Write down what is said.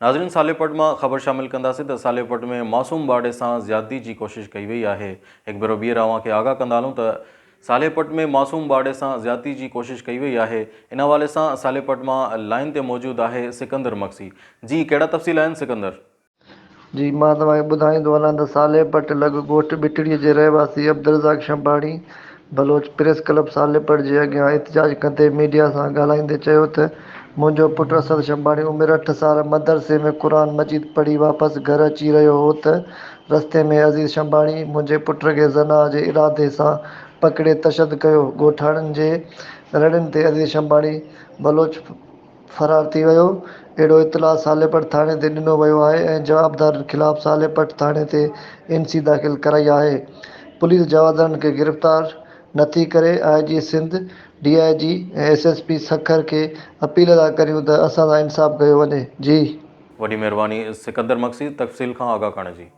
ناظرين صالح پٽ مان خبر شامل ڪنداسين ته صالح پٽ ۾ معصوم ٻارڙي سان زيادتي جي ڪوشش ڪئي وئي آهي هڪ ڀيرو ٻيهر اوهان کي آگاهه ڪندا هلون ته صالح پٽ ۾ معصوم ٻارڙي سان زيادتي جي ڪوشش ڪئي وئي آهي ان حوالي سان صالح پٽ مان لائين تي موجود آهي سڪندر مگسي جي ڪهڙا تفصيل آهن سڪندر. جي مان توهان کي ٻڌائيندو هلان ته صالح پٽ لڳ ڳوٺ ٻٽڙي جي رهواسي عبدالرزاق شنباڻي بلوچ پريس ڪلب صالح جي اڳيان احتجاج ڪندي ميڊيا سان ڳالهائيندي چيو ته منهنجو پٽ اسد شنباڻي عمر اٺ سال مدرسي ۾ قرآن مجيد پڙهي واپس گهر اچي رهيو هو ته رستي ۾ عزيز شنباڻي منهنجي پٽ کي زنا جي ارادي سان پڪڙي تشدد ڪيو ڳوٺاڻن جي رڙين تي عزيز شنباڻي بلوچ فرار ٿي ويو. اهڙو اطلاع صالح پٽ ٿاڻي تي ڏنو ويو آهي ۽ جوابدارن خلاف صالح پٽ ٿاڻي تي اين سي داخل ڪرائي آهي. پوليس جوابدارن کي گرفتار نٿي ڪري. I G Sindh, D I G ۽ S S P Sukkur کي اپيل ٿا ڪريون ته اسان سان انصاف ڪيو وڃي. جي. وڏي مهرباني سڪندر مگسي تفصيل کان آگاهه ڪرڻ جي.